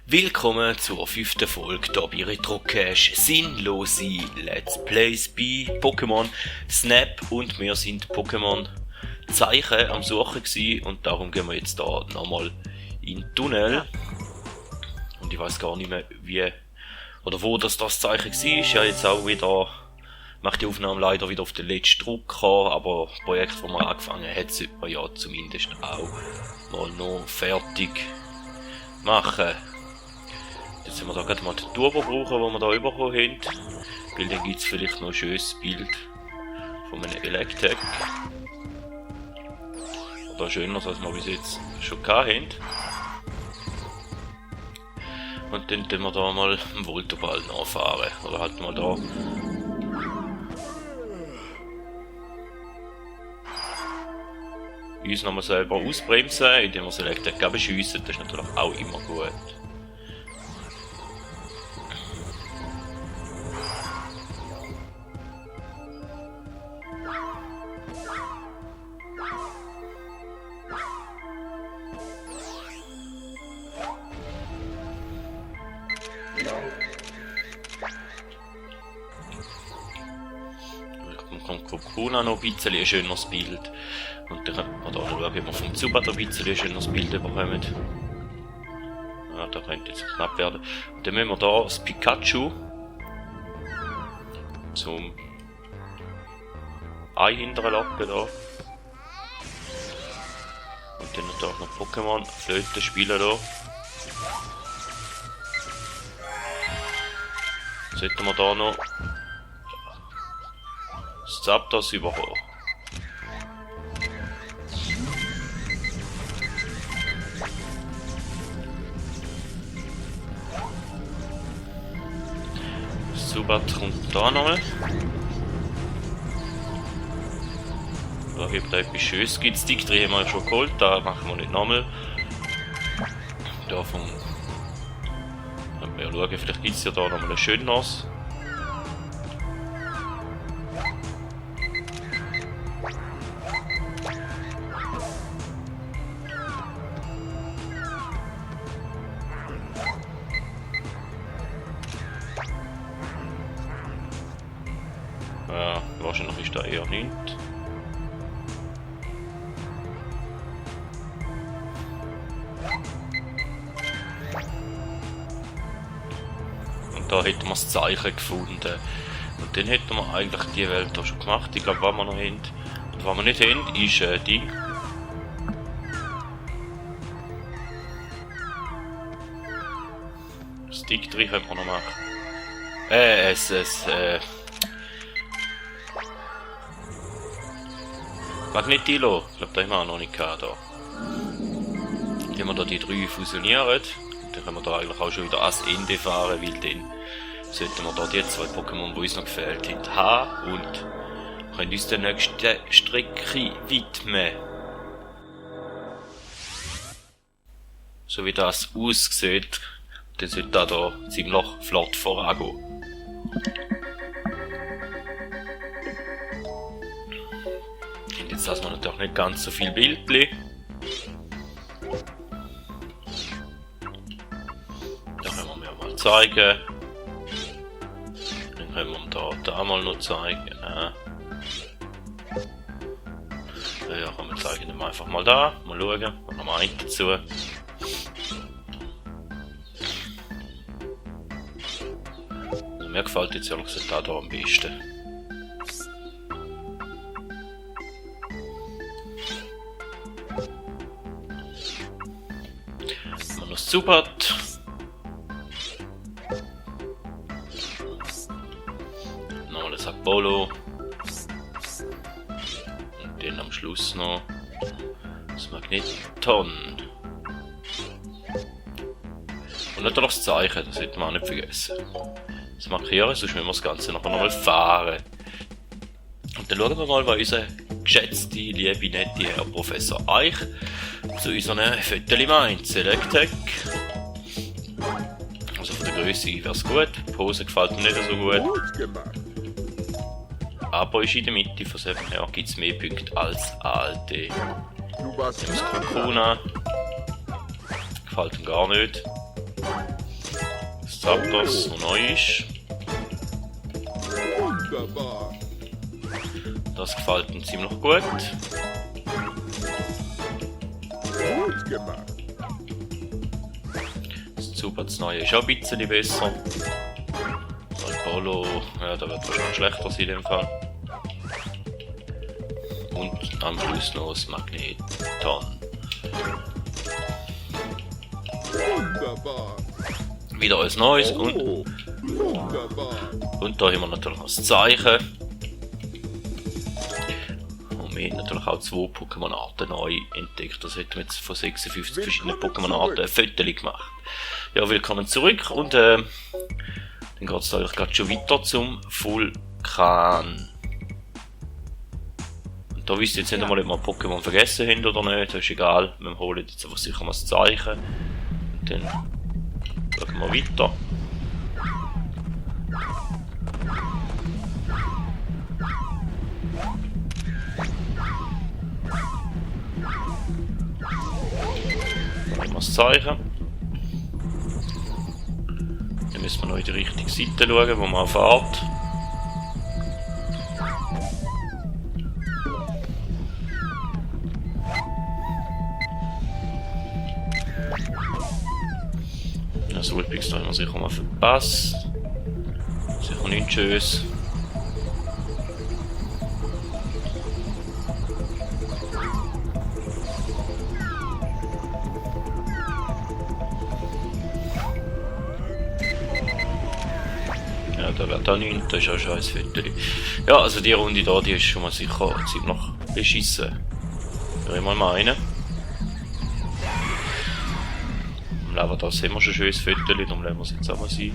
Willkommen zur 5. Folge hier bei Retrocash. Sinnlose Let's Plays bei Pokémon Snap und wir sind Pokémon Zeichen am Suchen gewesen und darum gehen wir jetzt da nochmal in den Tunnel. Und ich weiß gar nicht mehr wie oder wo das Zeichen war. Ja, jetzt auch wieder, macht die Aufnahme leider wieder auf den letzten Druck an, aber das Projekt, das wir angefangen haben, sollte man ja zumindest auch mal noch fertig machen. Jetzt werden wir da gerade mal den Turbo brauchen, den wir da bekommen haben. Weil dann gibt es vielleicht noch ein schönes Bild von einem Electek. Oder schöner, als wir bis jetzt schon hatten. Und dann tun wir da mal einen Voltoball nachfahren. Oder halt mal da. Uns nochmal selber ausbremsen, indem wir das Electek beschiessen. Das ist natürlich auch immer gut. Kokuna noch ein bisschen ein schöneres Bild. Und dann können wir da noch schauen, ob wir vom Zubat ein bisschen ein schöneres Bild bekommen. Ja, da könnte jetzt knapp werden. Und dann müssen wir da das Pikachu zum hinteren locken da. Und dann natürlich noch Pokémon Flöte spielen da. Sollten wir da noch das Zapdos überholen. Das Zubat kommt da nochmal. Da gibt es etwas Schönes. Stick 3 haben wir schon geholt, da machen wir nicht nochmal. Davon können wir ja schauen, vielleicht gibt es ja da nochmal ein schönes. Ja, wahrscheinlich ist da eher nichts. Und da hätten wir das Zeichen gefunden. Und dann hätten wir eigentlich die Welt hier schon gemacht. Ich glaube, was wir noch haben. Und was wir nicht haben, ist ein Ding. Stick 3 können wir noch machen. Magnetilo, ich glaube, da haben wir auch noch nicht gehabt. Wenn wir da die 3 fusionieren, dann können wir da eigentlich auch schon wieder ans Ende fahren, weil dann sollten wir da die 2 Pokémon, die uns noch gefehlt haben, haben und können uns der nächsten Strecke widmen. So wie das aussieht, dann sollte das hier ziemlich flott vorangehen. Jetzt lassen wir natürlich nicht ganz so viel Bildchen. Da können wir mir mal zeigen. Dann können wir da mal noch zeigen. Ja, können wir zeigen, dann einfach mal da. Mal schauen, was noch mal dazu. Also mir gefällt jetzt ehrlich gesagt da am besten. Das Zubat. Nochmal das Apollo. Und dann am Schluss noch das Magneton. Und natürlich das Zeichen, das hätten wir auch nicht vergessen. Das markieren, sonst müssen wir das Ganze nachher nochmal fahren. Und dann schauen wir mal, was unser geschätzte, liebe, nette Herr Professor Eich zu unseren Fotos meint. Electek. Also von der Größe wäre es gut. Die Pose gefällt mir nicht so gut. Aber ist in der Mitte, von dem her gibt es mehr Punkte als alte. Das Kokuna gefällt ihm gar nicht. Zapdos, so neu ist. Wunderbar. Das gefällt ihm ziemlich gut. Gut gemacht. Das Zubat neue ist auch ein bisschen besser. Polo, ja, da wird wahrscheinlich schlechter sein in dem Fall. Und am Schluss noch das Magneton. Wunderbar. Wieder alles Neues und Wunderbar. da haben wir natürlich noch das Zeichen. Und wir haben natürlich auch 2 Pokémon-Arten neu entdeckt. Das hätten wir jetzt von 56 verschiedenen Pokémon-Arten ein Foto gemacht. Ja, willkommen zurück und dann geht es eigentlich gerade schon weiter zum Vulkan. Und da wisst ihr jetzt nicht einmal, ob wir Pokémon vergessen haben oder nicht, das ist egal. Wir holen jetzt einfach sicher mal das Zeichen. Und dann schauen wir weiter. Dann nehmen wir das Zeichen. Dann müssen wir noch in die richtige Seite schauen, wo man fährt. Also übrigens, da haben wir sicher mal verpasst. Sicher nicht schönes. Ja, da wird auch nichts, das ist auch scheiß Foto. Ja, also die Runde da, die ist schon mal sicher ziemlich beschissen. Würde ich mal meinen. Im Lavadas haben wir schon ein schönes Foto, darum lassen wir es jetzt auch mal sein.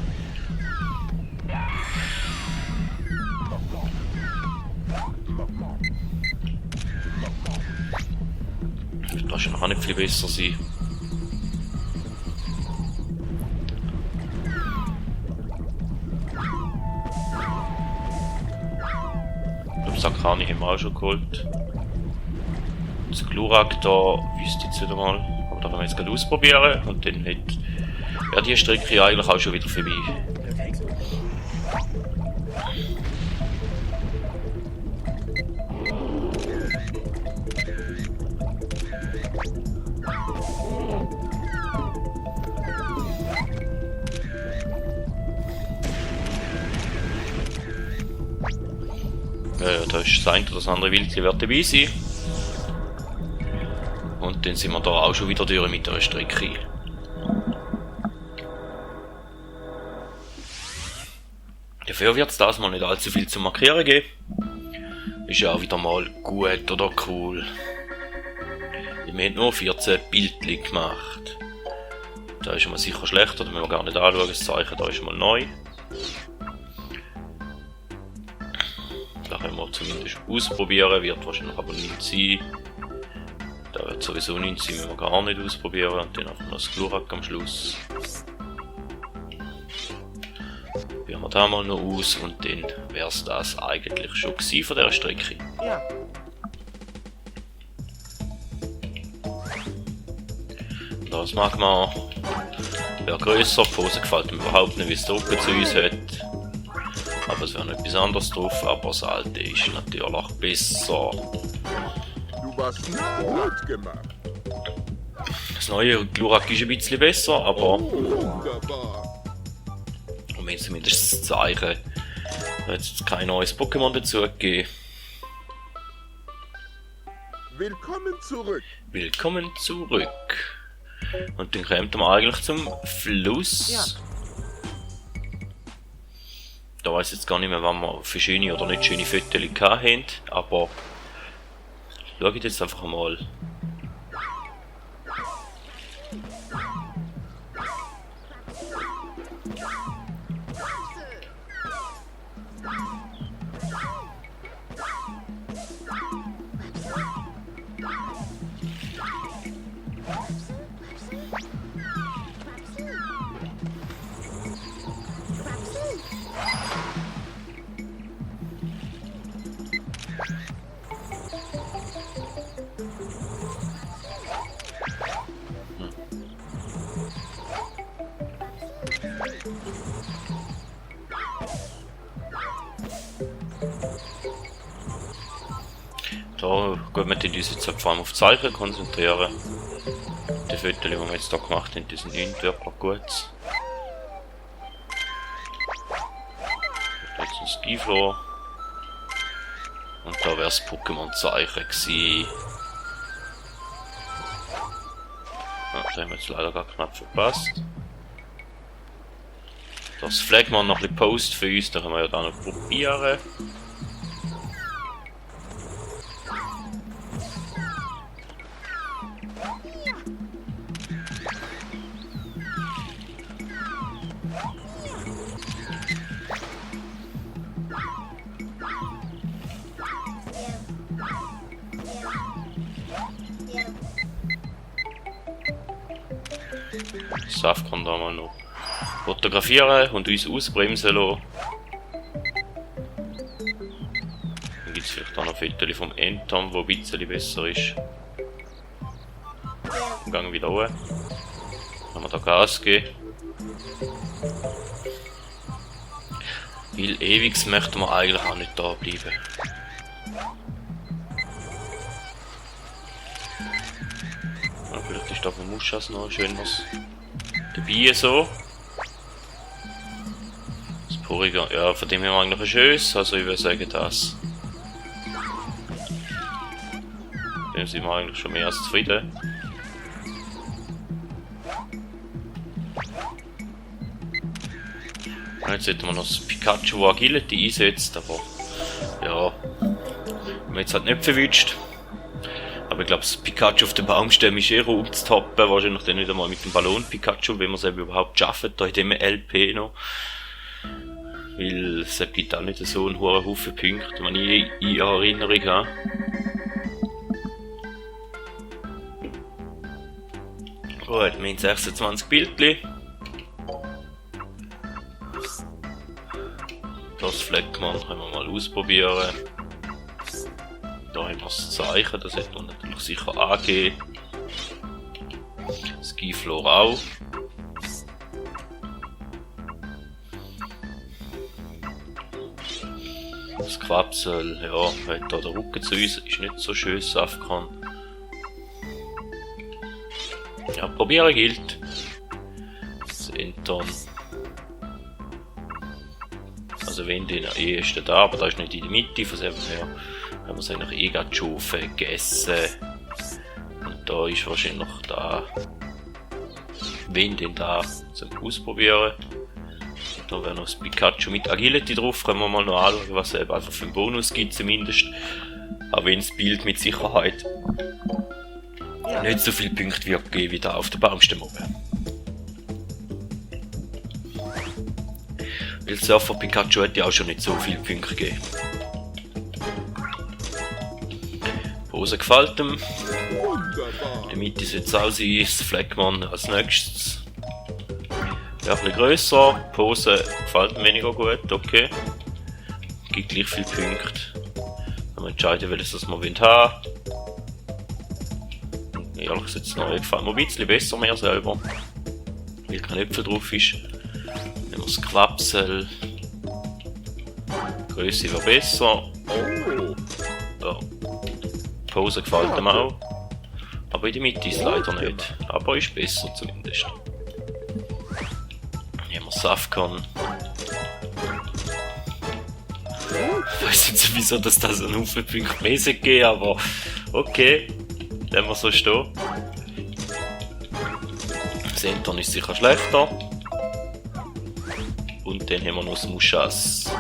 Das kann schon noch nicht viel besser sein. Ich glaube, Sakani haben wir auch schon geholt. Das Glurak da wüsste ich jetzt nicht einmal. Aber da können wir jetzt gerade ausprobieren und dann wäre die Strecke eigentlich auch schon wieder vorbei. Ja, da ist das eine oder das andere Wildchen wird dabei sein. Und dann sind wir da auch schon wieder durch mit der Strecke. Dafür wird es das mal nicht allzu viel zu markieren geben. Ist ja auch wieder mal gut oder cool. Wir haben nur 14 Bildchen gemacht. Da ist mal sicher schlechter, da müssen wir gar nicht anschauen, das Zeichen da ist mal neu. Da können wir zumindest ausprobieren, wird wahrscheinlich aber nicht sein. Da wird sowieso nichts sein, müssen wir gar nicht ausprobieren. Und dann einfach noch das Glurak am Schluss. Probieren wir da mal noch aus und dann wäre es das eigentlich schon gewesen von dieser Strecke. Ja. Das mag man. Wäre grösser, die Pose gefällt mir überhaupt nicht, wie es Drucken zu uns hat. Aber es wäre noch etwas anderes drauf, aber das alte ist natürlich besser. Du warst gut gemacht. Das neue Glurak ist ein bisschen besser, aber Wunderbar. und wenn zumindest das Zeichen, da hat es jetzt kein neues Pokémon dazu gegeben. Willkommen zurück. Willkommen zurück. Und dann kommt man eigentlich zum Fluss. Ja. Da weiß ich jetzt gar nicht mehr, wann wir für schöne oder nicht schöne Fotos hatten, aber schau ich jetzt einfach mal. da gut, wir uns jetzt vor allem auf die Zeichen konzentrieren. Die Fotos, die wir jetzt hier gemacht haben, die sind nicht wirklich gut. Da ist ein Skifloor. Und da wäre das Pokémon-Zeichen gewesen. Ja, da haben wir jetzt leider gar knapp verpasst. Das Flagman noch ein bisschen Post für uns, da können wir ja dann noch probieren. Saft kann da mal noch fotografieren und uns ausbremsen lassen. Dann gibt es vielleicht auch noch Fotos vom Endtom, wo ein bisschen besser ist. Dann gehen wir wieder hoch. Kann wir da Gas geben. Weil ewig möchten wir eigentlich auch nicht da bleiben. Ja, vielleicht ist da von Muschas noch schön was dabei so. Das Porygon, ja, von dem haben wir eigentlich ein schönes, also ich würde sagen das. Mit dem sind wir eigentlich schon mehr als zufrieden. Jetzt hätten wir noch das Pikachu, das Agility einsetzt, aber ja, wir haben jetzt halt nicht verwünscht. Aber ich glaube, das Pikachu auf dem Baumstamm ist eher umzutoppen, wahrscheinlich dann wieder mal mit dem Ballon-Pikachu, wenn wir es eben überhaupt schaffen, da in dem LP noch. Weil es gibt auch nicht so einen hohen Haufen Punkte, wenn ich in Erinnerung habe. Gut, wir haben 26 Bildchen. Das Fleckmann können wir mal ausprobieren. Da haben wir das Zeichen, das hätte man natürlich sicher angeben. Skifloor auch. Das Quapsel, ja, hat da der Rücken zu uns, ist nicht so schön, Safkan. Ja, probieren gilt. Das Enton. Also wenn den ist der da, aber da ist nicht in der Mitte, von dem her haben wir es eigentlich eh gerade schon vergessen. Und da ist wahrscheinlich noch da. Wenn den da zum Ausprobieren. Da wäre noch das Pikachu mit Agility drauf, können wir mal noch anschauen, was es einfach für einen Bonus gibt zumindest. Aber wenn das Bild mit Sicherheit nicht so viele Punkte wird geben wie da auf der Baumstamm oben. Weil Surfer Pikachu hat ja auch schon nicht so viele Punkte gegeben. Pose gefällt ihm. Wunderbar. Die Mitte sollte es auch sein, das Fleckmann als nächstes. Ja, ein bisschen grösser. Pose gefällt mir weniger gut, okay. Gibt gleich viele Punkte. Wenn wir entscheiden, welches das wir haben. Ehrlich gesagt, das neue gefällt mir ein bisschen besser mir selber. Weil kein Äpfel drauf ist. Nehmen wir das Quapsel. Die Größe wäre besser. Oh, Ja. Die Pose gefällt mir auch. Aber in der Mitte ist es leider nicht. Aber ist besser zumindest. Nehmen wir Safkan. Ich weiß nicht wieso, dass das einen Haufen Punkte mäßig geht, aber okay. Lassen wir so stehen. Das Enton ist sicher schlechter. Und dann haben wir noch das Muschas.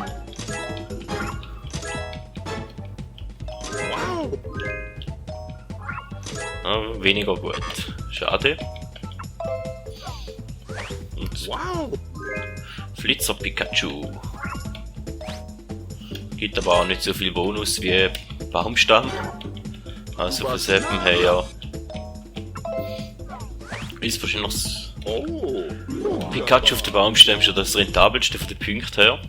wow. Ja, weniger gut. Schade. Und Wow. Flitzer Pikachu. Gibt aber auch nicht so viel Bonus wie Baumstamm. Also von selben her ist wahrscheinlich das Oh. Pikachu auf der Baumstamm schon das rentabelste von den Punkten her.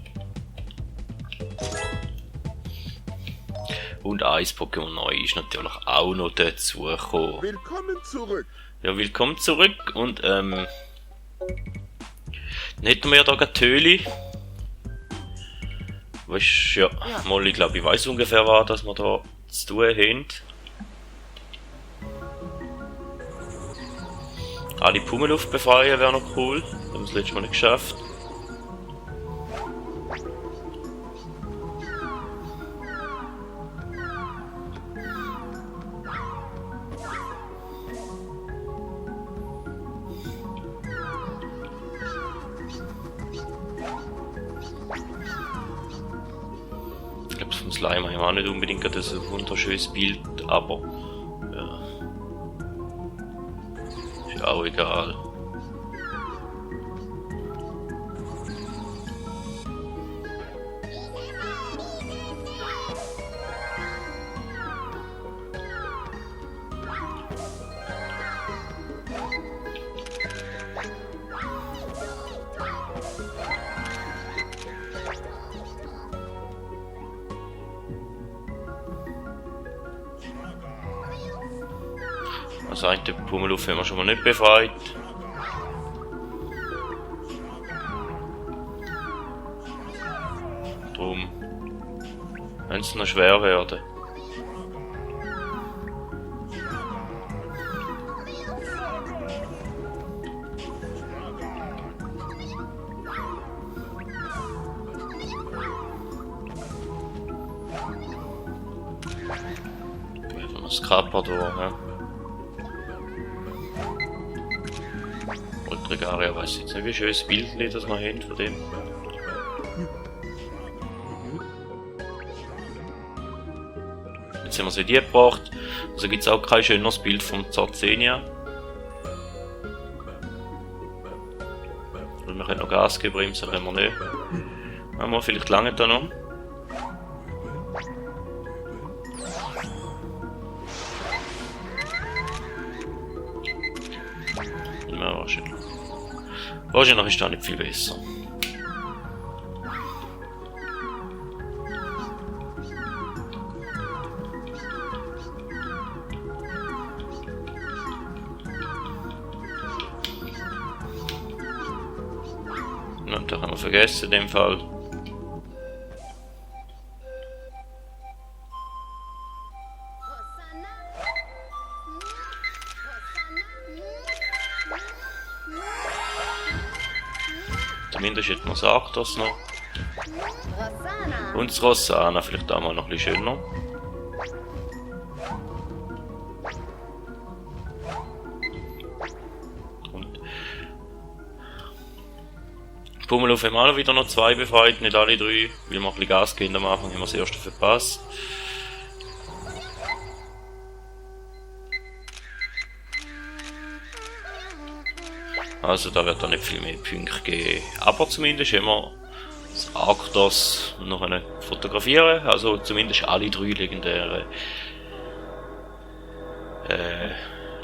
Und ein Pokémon neu ist natürlich auch noch dazu gekommen. Willkommen zurück. Ja, willkommen zurück und dann hätten wir ja da gerade Töli. Weißt ja, Molly, glaube ich, weiß ungefähr war, dass wir da zu tun haben. Alle Pummeluft befreien wäre noch cool. Das haben wir das letzte Mal nicht geschafft. Ich glaube, vom Slime haben wir auch nicht unbedingt gerade ein wunderschönes Bild, aber ja. Ist auch egal. Also eigentlich den Pummeluff haben wir schon mal nicht befreit. Drum könnte es noch schwer werden. Wenn wir das Kappa da, ja. Ultragaria weiß jetzt nicht, wie schönes Bild das wir haben von dem. Jetzt haben wir sie die gebracht. Also gibt es auch kein schöneres Bild vom Zarzenia. Weil wir können noch Gas geben, bremsen können wir nicht. Haben wir vielleicht lange da noch. Ja, wahrscheinlich. Wahrscheinlich ist das nicht viel besser. Und da haben wir vergessen in dem Fall. Zumindest hätte man gesagt, dass noch. Und das Rossana vielleicht auch mal noch ein bisschen schöner. Und Pummeluff haben wir auch wieder noch 2 befreit, nicht alle 3, weil wir ein bisschen Gas geben am Anfang, haben wir das erste verpasst. Also da wird dann nicht viel mehr Punkte geben. Aber zumindest haben wir das Arctos noch fotografieren. Also zumindest alle 3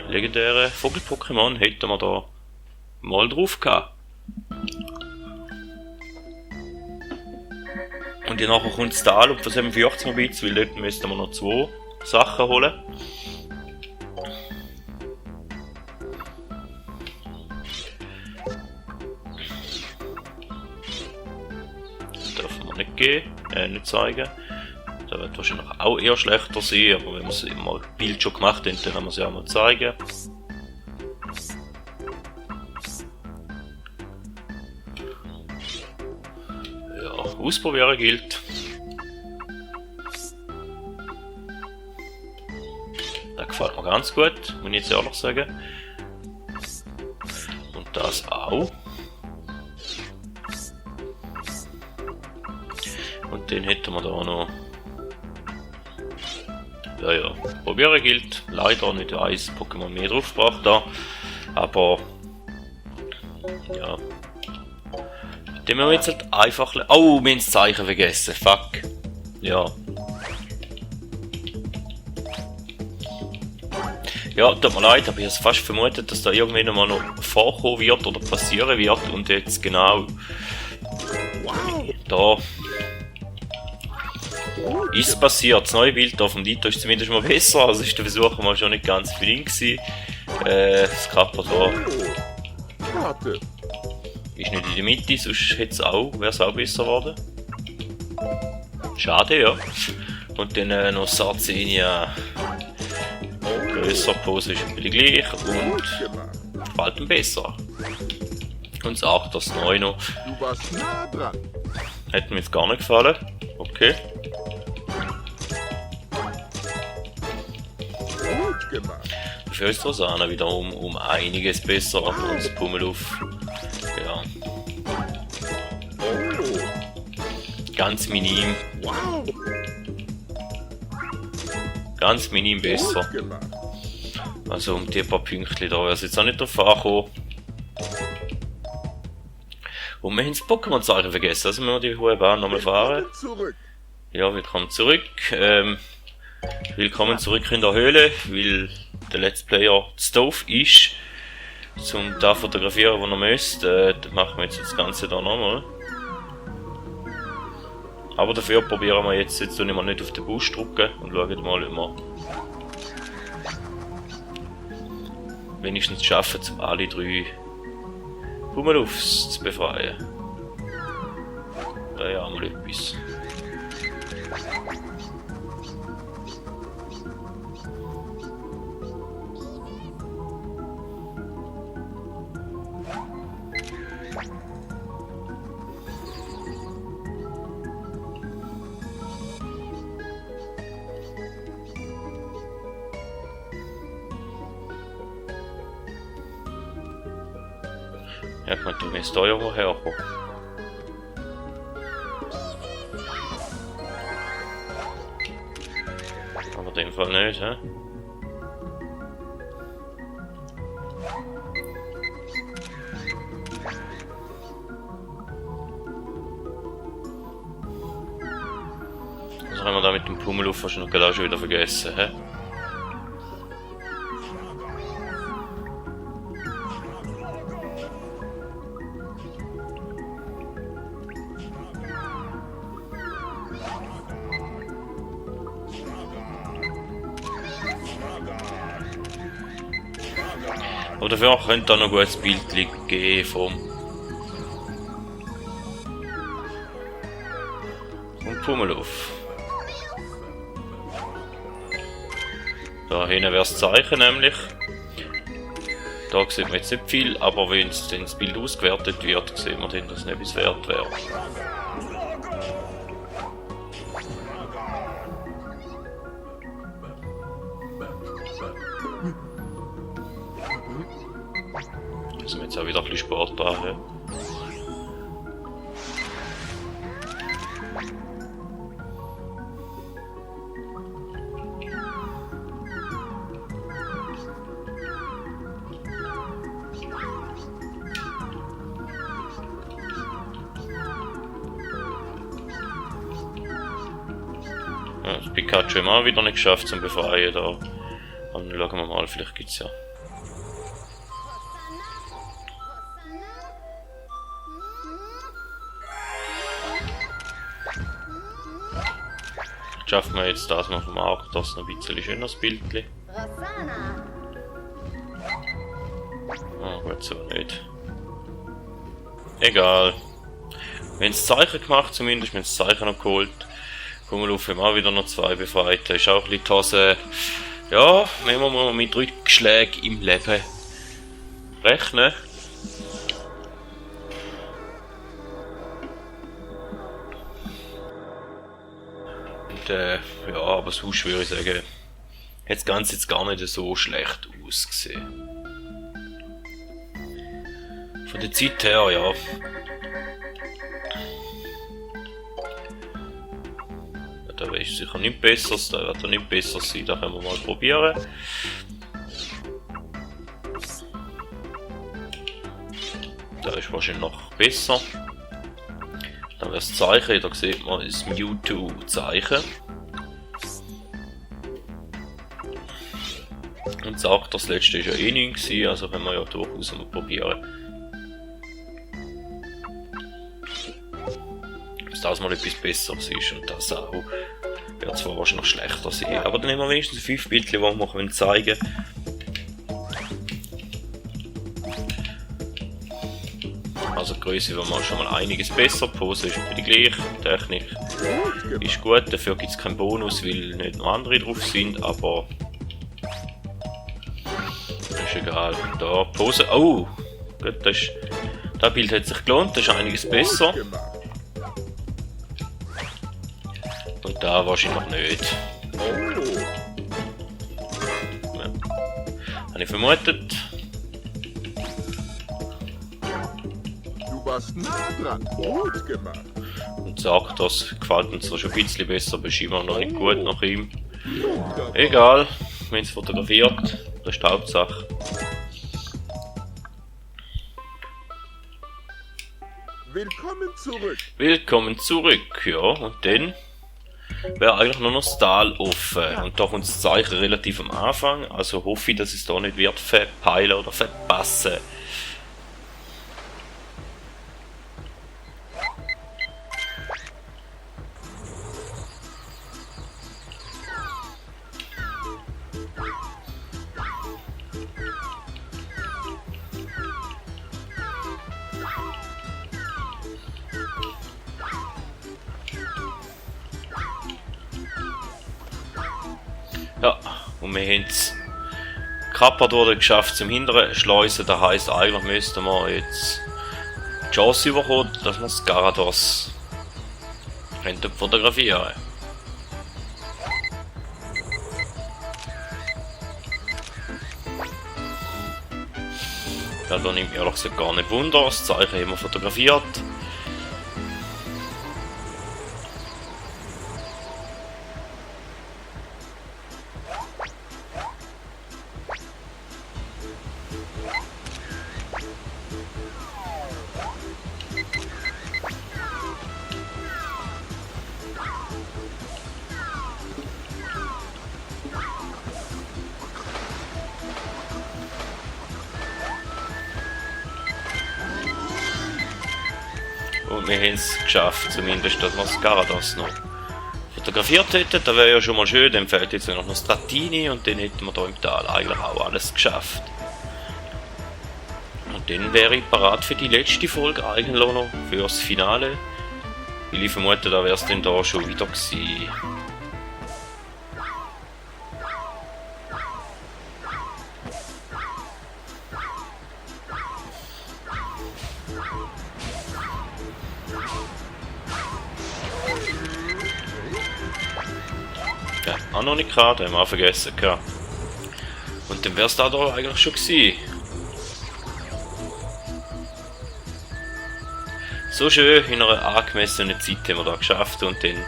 legendäre Vogel-Pokémon hätten wir da mal drauf gehabt. Und ja, nachher kommt das Tal auf das M14-Bits, weil dort müssten wir noch 2 Sachen holen. Nicht zeigen. Das wird wahrscheinlich auch eher schlechter sein, aber wenn wir es immer ein Bild schon gemacht haben, dann können wir es ja auch mal zeigen. Ja, ausprobieren gilt. Das gefällt mir ganz gut, muss ich jetzt ehrlich sagen. Und das auch. Und den hätten wir da noch. Ja, probieren gilt. Leider nicht ein Pokémon mehr draufgebracht da. Aber. Ja. Den müssen wir jetzt halt einfach. Oh, wir haben das Zeichen vergessen. Fuck. Ja. Ja, tut mir leid, aber ich habe fast vermutet, dass da irgendwann mal noch vorkommen wird oder passieren wird. Und jetzt genau. Da. Ist passiert, das neue Bild auf dem Dito ist zumindest mal besser, also ist der Versuch mal schon nicht ganz für ihn gewesen. Das Kappa da Warte. ist nicht in der Mitte, sonst wäre es auch besser geworden. Schade, ja. Und dann noch Sardinia. Größer Pose ist ein bisschen gleich und bald ein besser. Und das 8, das 9 noch. Du warst nah dran. Hat mir jetzt gar nicht gefallen. Okay. Gut gemacht. Dafür ist Rosana wieder um einiges besser als Pummeluff. Ja. Oh. Ganz minim. Wow. Ganz minim besser. Gut gemacht. Also um die paar Pünktchen da wäre es jetzt auch nicht drauf angekommen. Und wir haben das Pokémon-Zeichen vergessen, also müssen wir die hohe Bahn nochmal fahren. Zurück. Ja, willkommen zurück. Willkommen zurück in der Höhle, weil der Let's Player zu doof ist, zum da fotografieren, wo er müsste. Dann machen wir jetzt das Ganze da nochmal. Aber dafür probieren wir jetzt tun wir mal nicht auf den Bus drücken und schauen mal, ob wir wenigstens schaffen, alle 3 Pummeluffs zu befreien. Da ja mal etwas. Ja, könnte mir jetzt da irgendwo herkommen. Aber in dem Fall nicht, hä? Das haben wir da mit dem Pummeluff wahrscheinlich gerade auch schon wieder vergessen, hä? Aber dafür könnte da noch ein gutes Bild geben vom Pummeluff. Da hinten wäre das Zeichen nämlich. Da sieht man jetzt nicht viel, aber wenn das Bild ausgewertet wird, sieht man dann, dass es nicht etwas wert wäre. Das ist jetzt auch wieder ein bisschen sportbar. Ja. Ja, das Pikachu haben wir auch wieder nicht geschafft zum Befreien da. Aber dann schauen wir mal, vielleicht gibt es ja. Schaffen wir jetzt das mal vom Arc, das ist noch ein bisschen schöner, das Bildchen. Ah, gut, so nicht. Egal. Wir haben das Zeichen gemacht, zumindest, wir haben das Zeichen noch geholt. Pummeluff haben auch wieder noch 2 befreit. Ist auch ein bisschen die Hose. Ja, wenn wir mal mit Rückschlägen im Leben rechnen. Und ja, aber sonst würde ich sagen, hat das Ganze jetzt gar nicht so schlecht ausgesehen. Von der Zeit her, ja. Da ist sicher nicht besser, da wird er nicht besser sein, da können wir mal probieren. Da ist wahrscheinlich noch besser. Dann wäre das Zeichen, da sieht man das Mewtwo-Zeichen. Und sagt, das letzte war ja eh nicht, also können wir ja durchaus mal probieren. Dass das mal etwas Besseres ist und das auch wird zwar wahrscheinlich noch schlechter sein, aber dann haben wir wenigstens 5 Bildchen, die wir zeigen können. Also die Größe war mal schon mal einiges besser. Die Pose ist die gleiche. Technik Gut gemacht. ist gut. Dafür gibt es keinen Bonus, weil nicht noch andere drauf sind. Aber ist egal. Da Pose. Oh! Gut, das Bild hat sich gelohnt. Das ist einiges besser. Gut gemacht. Und da wahrscheinlich nicht. Oh. Ja. Habe ich vermutet. Du warst nah dran. Gut gemacht. Und sagt, das gefällt uns zwar schon ein bisschen besser, aber ist immer noch nicht gut nach ihm. Wunderbar. Egal, wenn es fotografiert, das ist die Hauptsache. Willkommen zurück. Willkommen zurück, ja, und dann wäre eigentlich nur noch das Tal offen. Und da kommt das Zeichen relativ am Anfang, also hoffe ich, dass es da nicht wird verpeilen oder verpassen. Ja, und wir haben es Kappa geschafft zum hinteren Schleusen. Das heisst, eigentlich müssten wir jetzt die Chance bekommen, dass wir das Garados fotografieren. Ja, da nimmt mich ehrlich gesagt gar nicht Wunder. Das Zeichen haben wir fotografiert. Und wir haben es geschafft, zumindest, dass wir das Garados noch fotografiert hätten. Das wäre ja schon mal schön, dann fehlt jetzt noch Stratini und dann hätten wir hier im Tal eigentlich auch alles geschafft. Und dann wäre ich parat für die letzte Folge eigentlich noch, für das Finale. Weil ich vermute, da wäre es dann da schon wieder gewesen. Ja, auch noch nicht gehabt, haben wir auch vergessen gehabt. Und dann wäre es da doch eigentlich schon gewesen. So schön, in einer angemessenen Zeit haben wir da geschafft und dann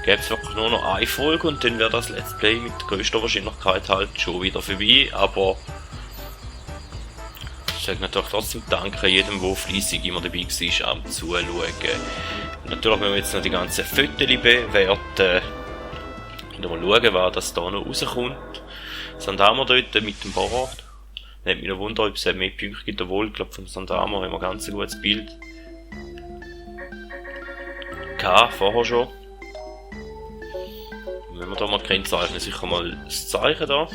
gäbe es wirklich nur noch eine Folge und dann wäre das Let's Play mit größter Wahrscheinlichkeit halt schon wieder vorbei, aber ich sage natürlich trotzdem Danke jedem, der fleissig immer dabei war, am Zuschauen. Und natürlich müssen wir jetzt noch die ganzen Fotos bewerten. Und mal schauen, was das da noch rauskommt. Sandama dort mit dem Bohrer. Nicht mich noch wundern, ob es mehr Punkte gibt. Obwohl, ich glaube, vom Sandama haben wir ganz ein gutes Bild. Vorher schon. Und wenn wir da mal kennzeichnen, sicher mal das Zeichen da.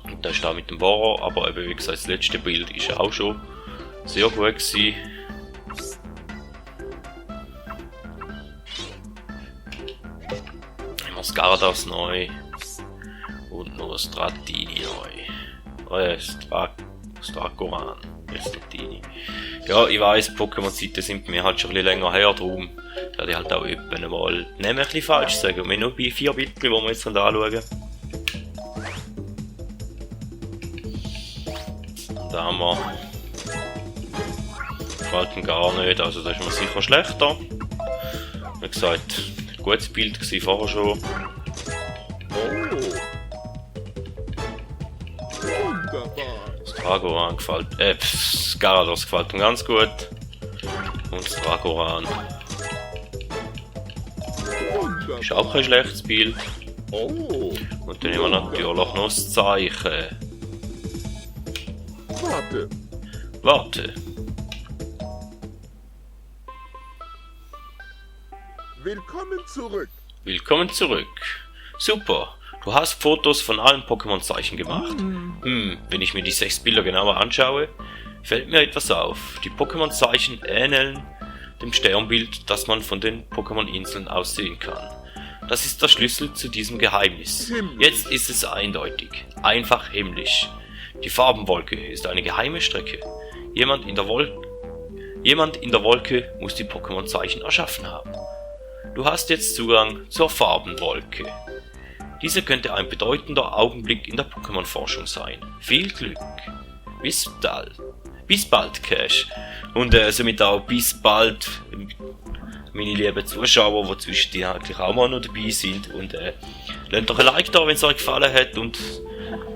Und das ist da mit dem Bohrer, aber eben, wie gesagt, das letzte Bild ist auch schon sehr gut gewesen. Das Garados neu und noch das Stratini neu. Stragoran, nicht Stratini. Ja, ich weiss, Pokémon-Zeiten sind mir halt schon ein bisschen länger her, darum werde ich halt auch eben mal nicht ein bisschen falsch sagen. Und wir nur bei 4 Bildchen, die wir jetzt anschauen. Und da haben wir. Gefällt mir gar nicht, also das ist mir sicher schlechter. Wie gesagt, gutes Bild war vorher schon. Oh. Wunderbar. Das Dragoran gefällt, das Garados gefällt mir ganz gut. Und das Dragoran Wunderbar. ist auch kein schlechtes Bild. Oh. Und dann haben wir natürlich noch das Zeichen. Warte. Warte. Willkommen zurück. Willkommen zurück. Super. Du hast Fotos von allen Pokémon-Zeichen gemacht. Wenn ich mir die 6 Bilder genauer anschaue, fällt mir etwas auf. Die Pokémon-Zeichen ähneln dem Sternbild, das man von den Pokémon-Inseln aus sehen kann. Das ist der Schlüssel zu diesem Geheimnis. Jetzt ist es eindeutig. Einfach himmlisch. Die Farbenwolke ist eine geheime Strecke. Jemand in der Wolke muss die Pokémon-Zeichen erschaffen haben. Du hast jetzt Zugang zur Farbenwolke. Diese könnte ein bedeutender Augenblick in der Pokémon-Forschung sein. Viel Glück. Bis bald, Cash. Und somit auch bis bald, meine lieben Zuschauer, die zwischen die eigentlich auch mal noch dabei sind. Und lasst doch ein Like da, wenn es euch gefallen hat. Und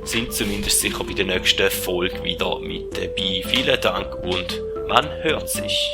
sind zumindest sicher bei der nächsten Folge wieder mit dabei. Vielen Dank und man hört sich.